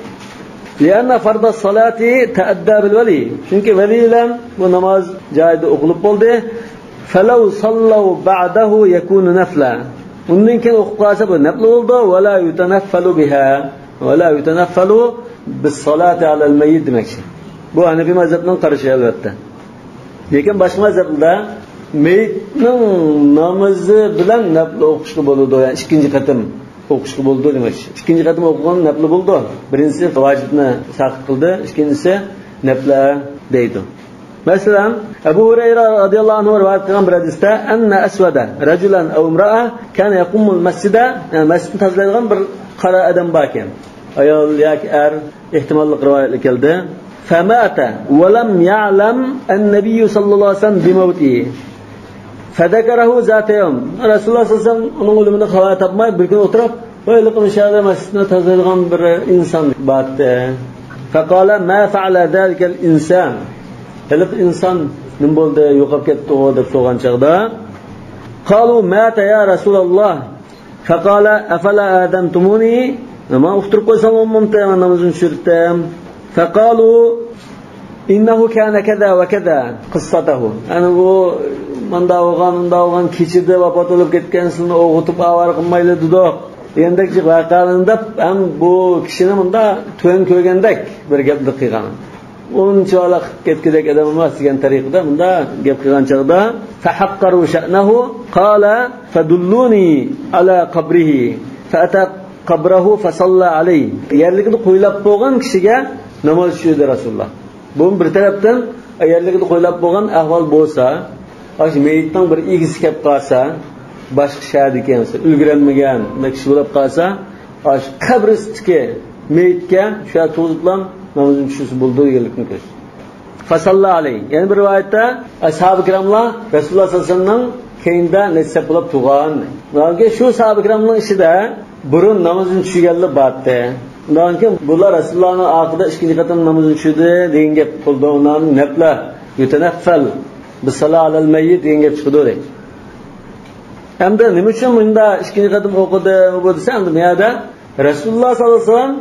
لأن فرض الصلاة تأدى بالولي. Chunki vali bilan bu namoz joyida o'qilib bo'ldi. فلو صلوا بعده يكون نفلا. Undan keyin o'qib qolsa bu nafl bo'ldi. ولا يتنفل بها ولا يتنفل بالصلاة على الميت demakchi. Bu Hanafi mazhabining qarashi albatta. Lekin boshqa mazhabda meyitning namozi bilan nafl o'qishga bo'ladi, ya'ni ikkinchi qatim o'qishga bo'ldi demakchi. Ikkinchi qatim o'qigan nafl bo'ldi. Birinchisi vojibni saqit qildi, ikkinchisi nafla deydi. Masalan, Abu Hurayra radhiyallohu anhu rivoyat qilgan bir hadisda anna aswada rajulan aw imra'a kana yaqumul masjida, ya'ni masjidni tozalaydigan bir qora odam bor ekan. Ayol yoki er ehtimolli rivoyatlar keldi. فمات ولم يعلم النبي صلى الله عليه وسلم بموته فذكره ذات يوم. Rasululloh sollallohu alayhi vasallam uning o'limini xabar topmay bir kun o'tirib, "Voyliqim shahar masjidni tozalaydigan bir inson bor-da." فقال ما فعل ذلك الإنسان. Haliq inson nima bo'ldi, yo'qolib ketdi deb so'ragan chaqda, قالوا مات يا رسول الله. فقال أفلا آذنتموني؟ Nima uqtirib qo'ysam bo'lmamdi, men namozni tushirdim. فقالوا إنه كان كذا وكذا قصته. Yani bu manda olgan, unda olgan kechida vafot bo'lib ketgan, sizni o'g'itib avara qilmayli dedik. Degandek voqeani deb ham bu kishini bunda tuvan ko'rgandek bir gapni qilgan. Unchalik ketgudek odam emas degan tariqada bunda gap qilgan chog'da fahaqqaru sha'nahu qala fadulluni ala qabrihi fa ata qabrahu fasalla alayhi. Yerligini qo'ylab bo'lgan kishiga namoz tushirdi Rasululloh. Bu bir tarafdan yerligini qo'ylab bo'lgan ahvol bo'lsa, shu meyitning bir egisi kelib qolsa, boshqa shaharda ekan, ulgurolmagan kishi bo'lib qolsa, shu qabristiki meyitga shu tuziblam namozini tushirsa bo'ldi deganlikni ko'rdi. Fasalla alayhi. Ya'ni bir rivoyatda ashab ikramlar Rasululloh sollallohu alayhi vasallamning keyinda necha bo'lib tug'an. Ularga shu sahoba ikramning ichida burun namozini tushirganlar bordi. Undan keyin bular Rasulullohning oxirida ikkinchi qatim namozini tushirdi degan gap bo'ldi. Ularning nafla yutanaffal bisala alal mayyit degan gap chiqdi deydi. Endi nima uchun bunda ikkinchi qatim o'qidi bu desa, endi bu yerda Rasululloh sollallohu alayhi vasallam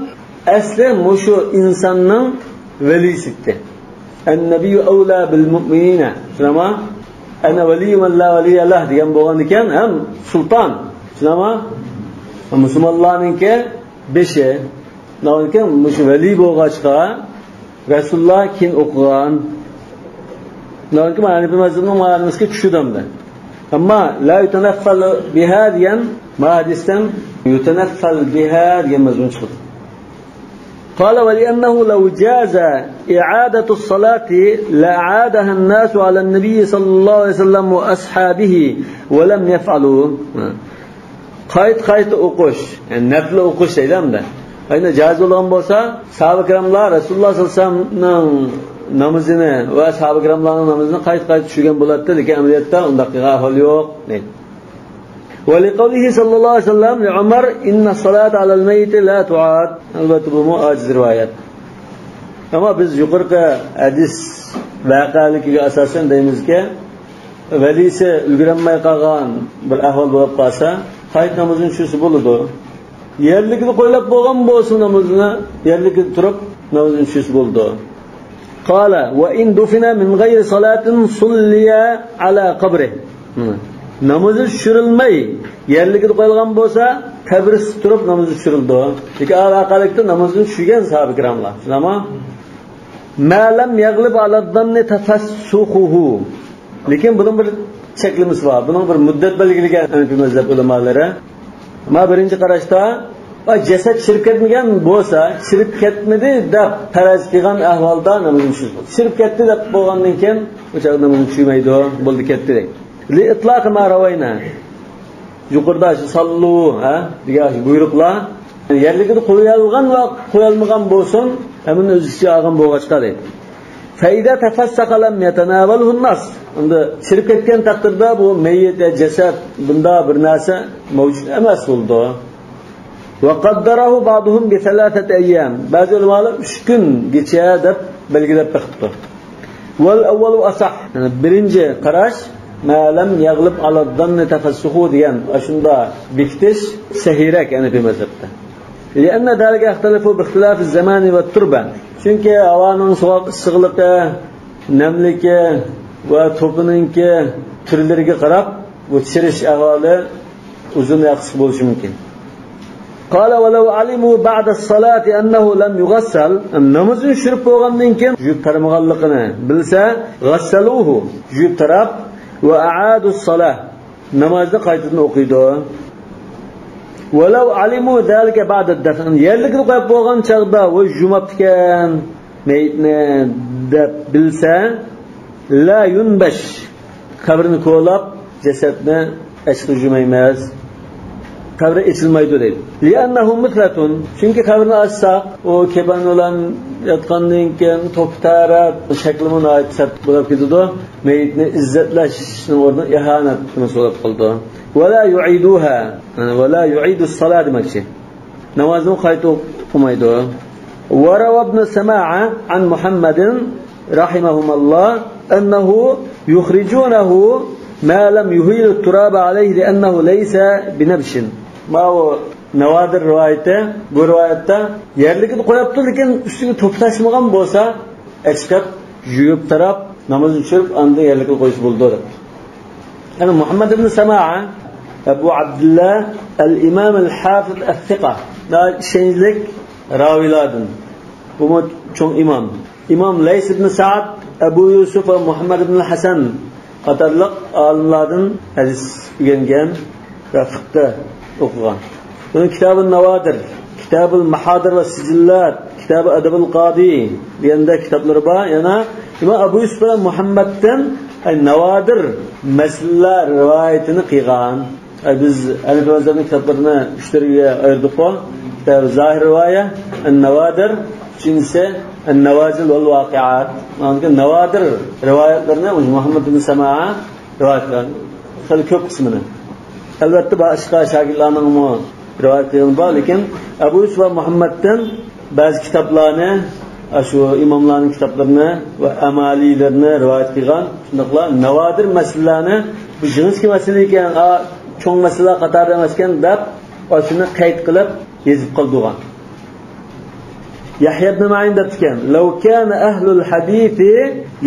asli mushu insonning valisi edi. An-nabiyyu awla bil mu'minina. Shunama Ana valiy men la valiy lah degan bo'lgan ekan, ham sulton. Tushunami? Musulmonlarninki beshi. Lekin shu vali bo'lg'achqa Rasululloh keyin o'qigan. Lekin Hanifi mazhabining ma'nosiga tushudimda. Ammo la yutanaffal biha degan hadisdan yutanaffal biha degan mazmun chiqdi. قال ولأنه لو جاز إعادة الصلاة لأعادها الناس على النبي صلى الله عليه وسلم وأصحابه ولم يفعلوا. Qayt-qayt o'qish, yani nafl o'qish deydimda. Ayni joiz bo'lgan bo'lsa, sahoba ikramlar Rasululloh sollallohu alayhi vasallamning namozini va sahoba ikramlarning namozini qayt-qayt tushirgan bo'ladi, lekin amaliyotda undaq ahvol yo'q deydi. ولقوله صلى الله عليه وسلم لعمر إن الصلاة على الميت لا تعاد. Albatta bu ajiz rivoyat. Ammo biz yuqorqi hadis voqealigiga asosan deymizki, valisi ulgurolmay qolgan bir ahvol bo'lib qolsa, qayt namozini tushirsa bo'ladi. Yerligini qo'ylab bo'lgan bo'lsin namozini, yerligida turib namozini tushirsa bo'ladi. Qala va in dufina min g'ayri salatin sulliya ala qabrihi. Namozi tushirilmay yerligida qo'yilgan bo'lsa, qabrisi turib namozi tushirildi. Lekin aqallikda namozini tushirgan sahoba ikramlar. Tushunami? Ma lam yag'lib ala dhanni tafassuhuhu. Lekin buning bir cheklimisi bor. Buning bir muddat belgilagan Hanafi mazhab ulamolari. Ama birinchi qarashda jasad chirib ketmagan bo'lsa, chirib ketmadi deb faraz qilgan ahvolda namozni tushirdi. Chirib ketdi deb bo'lgandan keyin o'sha namozni tushirmaydi, bo'ldi ketdi deydi. Li itlaq ma ravayna. Yuqorida shu sallu, ha, degan buyruqlar yerligida qo'yilgan va qo'yilmagan bo'lsin, hemen o'z ichiga olgan bo'lg'achqa deydi. Fayda tafassaqa lam yatanavalhu an-nas. Unda chirib ketgan taqdirda bu mayyit va jasad bunda bir narsa mavjud emas bo'ldi. Va qaddarahu ba'duhum bi thalathati ayyam. Ba'zi ulamolar 3 kungacha deb belgilab chiqdi. Val awwalu asah. Yani birinchi qarash ma lam yag'lib ala dhanni tafassuhu degan shunda bekitish sahiyrak Hanafi mazhabda. لأن ذلك يختلف باختلاف الزمان والتربة. Çünkü havanın soğuk ıssıqlıqı, nemligi va to'pininki turlariga qarab bu chirish ahvoli uzun va qisqa bo'lishi mumkin. قال ولو علموا بعد الصلاة أنه لم يغسل. Namozni tushirib bo'lgandan keyin yuvib taramaganligini bilsa, غسلوه yuvib tarab va a'adu as-salah namozni qaytadan o'qiydi. ولو علموا ذلك بعد الدفن. Yerlikni qo'yib bo'lgan chaqda va yumabdikan meyitni deb bilsa, la yunbash qabrini ko'lab jasadni ashqi jumaymiz. Qabri ichilmaydi deydi. Li'annahu mithlatun. Chunki qabrni ochsak, u keban bilan yotgandan keyin to'ptarat shakli munoyat bo'lib ketadi. Meyitni izzatlashning o'rnida ihonat bo'lib qoldi. Va la yu'iduha, va la yu'idu as-salat demakchi. Namozni qayta o'qimaydi. Va rawa ibn Sama'a an Muhammadin rahimahumulloh annahu yukhrijunahu ma lam yuhil at-turab alayhi li'annahu laysa binabshin. Ma u Navadir rivoyati, bu rivoyatda yerligini qo'yibdi, lekin ustiga to'plashmagan bo'lsa, chiqib yuvib tarab namozni tushirib, andan yerlikni qo'yish bo'ldi deb. Yani Muhammad ibn Sama'a Abu Abdullah al-Imam al-Hafiz al-Thiqa, ishonchlik ravilardan. Bu cho'ng imom. Imom Lays ibn Sa'd, Abu Yusuf va Muhammad ibn Hasan qatorliq olimlardan hadis o'rgangan va fiqhda o'qigan. Buning Kitabun Navadir, Kitabul Mahadir va Sijillat, Kitabi Adabul Qadi deganda kitoblari bor. Yana Imom Abu Yusuf bilan Muhammaddan Navadir masalalar rivoyatini qilgan. Biz Hanafi mazhabining kitoblarini uch turga ayirdik-ku. Kitab Zahir rivoya, An-Navadir, uchinchisi An-Nawazil wal Waqi'at. Mana Navadir rivoyatlarini Muhammad ibn Sama'a rivoyat qilgan. Hali ko'p qismini. Albatta boshqa shogirdlarning rivoyat qilgan bor, lekin Abu Yusuf va Muhammaddan ba'zi kitoblarni, shu imomlarning kitoblarini va amaliylarini rivoyat qilgan. Shundaqla Navadir masalalarni bu jinski masala ekan, cho'ng masala qatorida emas ekan deb shuni qayd qilib yozib qoldirgan. يحيى بن معين دەپتىكەن: لو كان أهل الحديث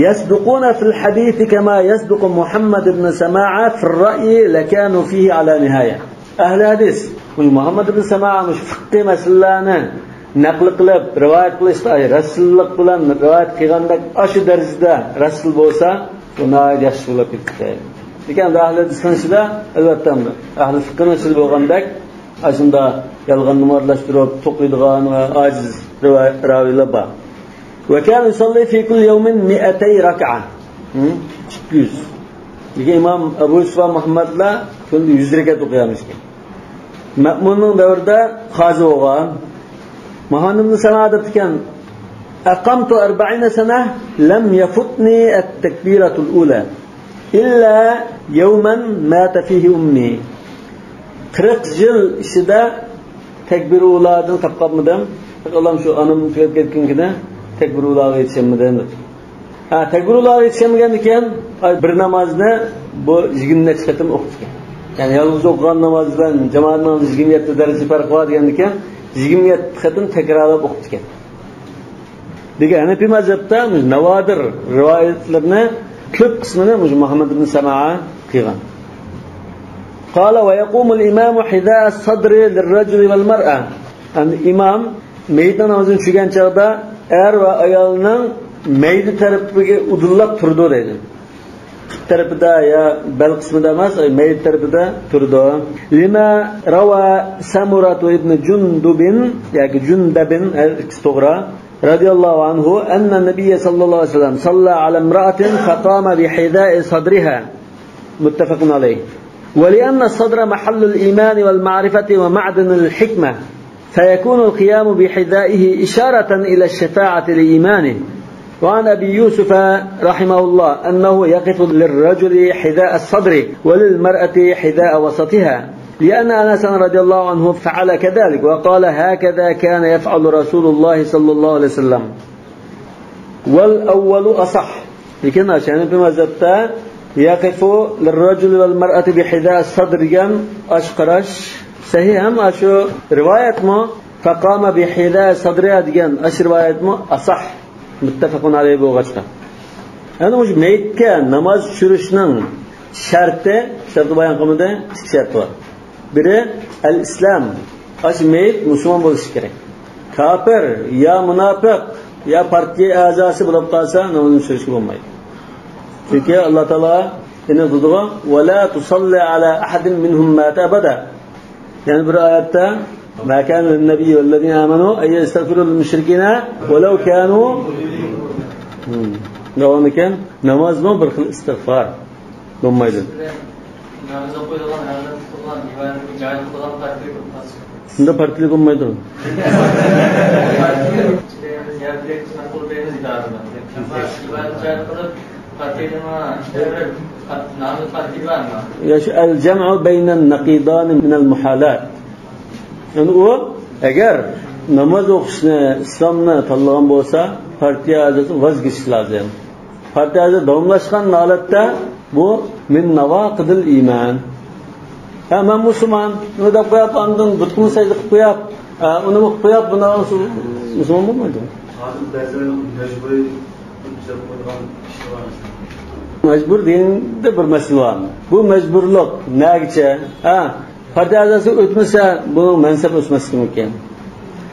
يصدقون في الحديث كما يصدق محمد بن سماعة في الرأي لكانوا فيه على نهاية. أهل حديث محمد بن سماعة مش فقه مسألة نقل قilib rivoyat qilishda rasullik bilan rivoyat qilgandek shu darajada rasul bo'lsa, bu nihoyat yaxshi bo'lib ketdi. Lekin ahli hadisning ichida albatta ahli fiqhning ichida bo'lgandek shunda yolg'onni aralashtirib to'qiydigan va ojiz raviylar bor. Va kana yusalli fi kulli yawmin 200 rak'a. 200. Lekin Imom Abu Yusuf Muhammadlar kunda 100 rakat o'qiyamiz ekan. Ma'munning davrida qozi bo'lgan Muhammad ibn Sama'a debdikan: أقمت 40 سنة لم يفتني التكبيرة الأولى إلا يوما مات فيه أمي. 40 yil ichida tekbir uladan topqolmadim. Allah'ım şu anam tugab ketgan kuni tekbir ulaga yetishmadim dedi. Ha, tekbir ulaga yetishmagan ekan, bir namozni bu 20 necha qatim o'qitgan. Ya'ni yolg'iz o'qigan namoz bilan jamoat namozi 27 daraja farq bor degan ekan, 27 qatim takrorlab o'qitgan. Degan Hanafi mazhabda navodir rivoyatlarni ko'p qismini Muhammad ibn Sama'a qilgan. قال ويقوم الإمام حذاء الصدر للرجل والمرأة. İmam meyit namazını tushgan chog'da er va ayolning mayda tarafiga udullab turdi deydi. Put tarafida ya bel qismida emas, mayda tarafida turdi. Lima rawa Samuratu ibn Jundubin yoki Jundabin ikkisi to'g'ri radhiyallohu anhu anna nabiy sallallohu alayhi vasallam salla ala imra'atin faqama bi hida'i sadriha muttafaqun alayh. ولأن الصدر محل الإيمان والمعرفة ومعدن الحكمة فيكون القيام بحذائه إشارة إلى الشفاعة لإيمانه. وعن أبي يوسف رحمه الله أنه يقف للرجل حذاء الصدر وللمرأة حذاء وسطها لأن أنس رضي الله عنه فعل كذلك وقال هكذا كان يفعل رسول الله صلى الله عليه وسلم. والأول أصح. لكن عشان في مذهبته يقف للرجل والمرأة بحذاء الصدر degan ashqarash sahih ham shu rivoyatmi faqama bihida sadriha degan ash rivoyatmi asah muttafaqun alayhi bo'lg'achqa. Endi o'sha mayitga namoz tushirishning sharti kitobda bayon qilinadi, ikki shart bor. Biri al-islom, ash mayit musulmon bo'lishi kerak. Kofir yo munofiq yo partiya a'zosi bo'lib qolsa namozni tushirishga bo'lmaydi. Çünkü Allah Teala yine dedi ve la tusalli ala ahadin minhum mata abada. Yani bir ayette ma kana lin-nebi vellezina amanu ay yastaghfiru lil-mushrikina walau kanu davom ekan namozmi bir xil istig'for bo'lmaydi. Namoz o'qiydigan, namoz qilgan, ibodatni joy qilgan partiya bo'lmasa. Bunda partiya bo'lmaydi. El-cem'u beynen naqidan minel muhalat. Yani o eğer namaz o'qishni, islomni tanlagan bo'lsa, partiya a'zosi vazgechish lozim. Partiya a'zosi davomlashgan holatda bu min navaqidil iymon. Ha, men musulmon, nima deb qo'yib, ondan butqini sajda qilib qo'yib, uni qilib qo'yib, bundan musulmon bo'lmaydi. Hozir ba'zilar majburiy tuzab qo'ygan ishlar bor. Majbur deganda bir masala bor. Bu majburlik nagacha? Ha, partiya a'zosi o'tmasa, buning mansab o'smasligi mumkin.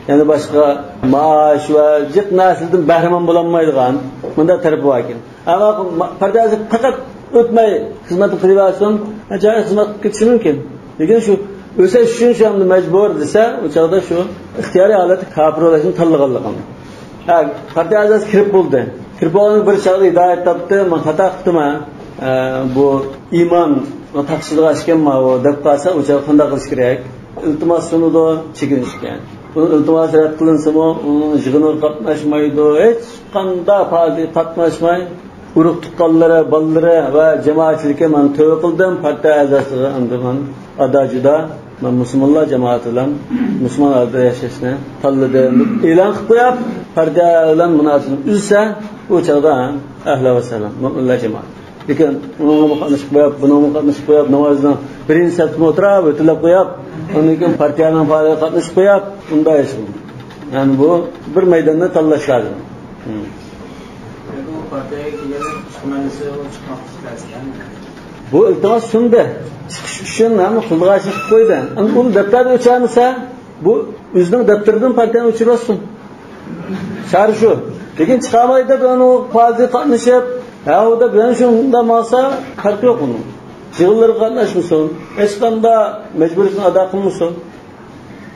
Ya'ni boshqa maosh va jiq narsadan bahramand bo'lolmaydigan bunda tarafi bor ekan. Ammo partiya a'zosi faqat o'tmay xizmat qilaversin, joy xizmat qilib ketishi mumkin. Lekin shu o'sish uchun shu hamda majbur desa, o chog'da shu ixtiyoriy holatda kofir bo'lishni tanlaganligini. Ha, partiya a'zosi kirib bo'ldi. Kirib bo'lgan bir chog'da hidoyat topdi, men xato qildim-a, bu iymon taqsiriga ekanmi bu deb qolsa, o chog'da qanday qilish kerak? Iltimos sunudi, chekinish kerak. Buni iltimos rad qilinsami, uning yig'iniga qatnashmaydi, hech qanday faoliyatga qatnashmay, urug' tuqqanlari, bolalari va jamoatchilikka men tavba qildim, partiya a'zosiga endi men ado judo, men musulmonlar jamoati bilan musulmon holda yashashni tanladim deb e'lon qilib qo'yib, partiya bilan munosabatni uzsa, u chog'da ahli va salam, mo'minlar jamoati. Lekin uningga qatnashib qo'yib, buningga qatnashib qo'yib, namozni birinchi safda o'tirib, o'tilib qo'yib, undan keyin partiyaning faoliyatiga qatnashib qo'yib, unda yashaydi. Yani bu bir maydanda tanlash lazım. Bu iltimos sundi. Chiqish uchun ham qilg'ash qilib qo'ydi. Endi uni daftarni o'chirmasa, bu o'zining daftaridan partiyani o'chirsin. Shari shu. Lekin chiqolmaydi deb uni faoliyatga qatnashib, ha u deb yana shunda bo'lsa farqi yo'q uni. Yig'inlarga qatnashmasin, hech qanday majburiyatni ado qilmasin.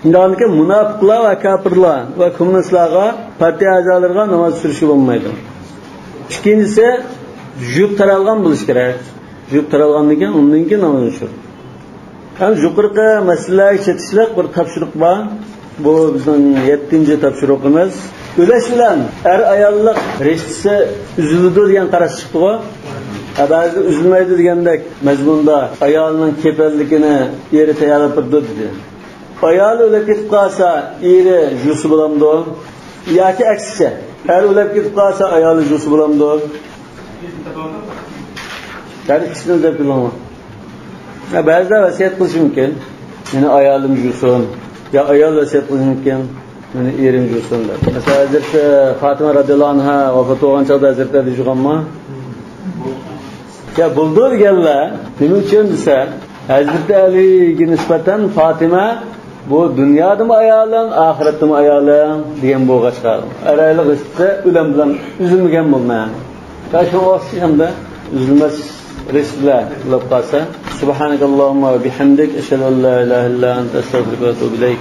Undan keyin munofiqlar va kofirlar va kommunistlarga partiya a'zolariga namoz tushirishi bo'lmaydi. Ikkinchisi yuvib taralgan bo'lishi kerak. Yuvib taralgandan keyin undan keyin namoz tushir. Ham yuqorqi masalalarga chetishliq bir topshiriq bor. Bu bizning 7-topshiriqimiz. O'lash bilan er ayollik rishtisi uzildi degan qarash chiqdi-ku. Ba'zi uzilmaydi degandek mazmunda ayolning kefalligini eri tayyorlab turdi dedi. Ayol o'lib ketib qolsa, eri jusi bo'lamdi yoki aksicha, er o'lib ketib qolsa, ayoli jusi bo'lamdi. Har ikkisini deb bilaman. Ba'zilar vasiyat qilishi mumkin. Meni ayolim jusin, yo ayol vasiyat qilishi mumkin. Meni erim jusin deb. Masalan, Hazrati Fatima radhiyallohu anha vafot bo'lgan chog'da Hazrati Ali juganmi? Ya buldu deganlar, nima uchun desa, Hazrati Aliga nisbatan Fatima bu dunyodami ayolim, oxiratdami ayolim degan bo'g'a chiqadi. Araylik rizqi o'lim bilan uzilmagan bo'lmaydi. Shu o'xshash hamda uzilmas rizqlar bo'lib qolsa. Subhanakallohumma va bihamdik, ashhadu an la ilaha illa anta, astag'firuka va atubu ilayk.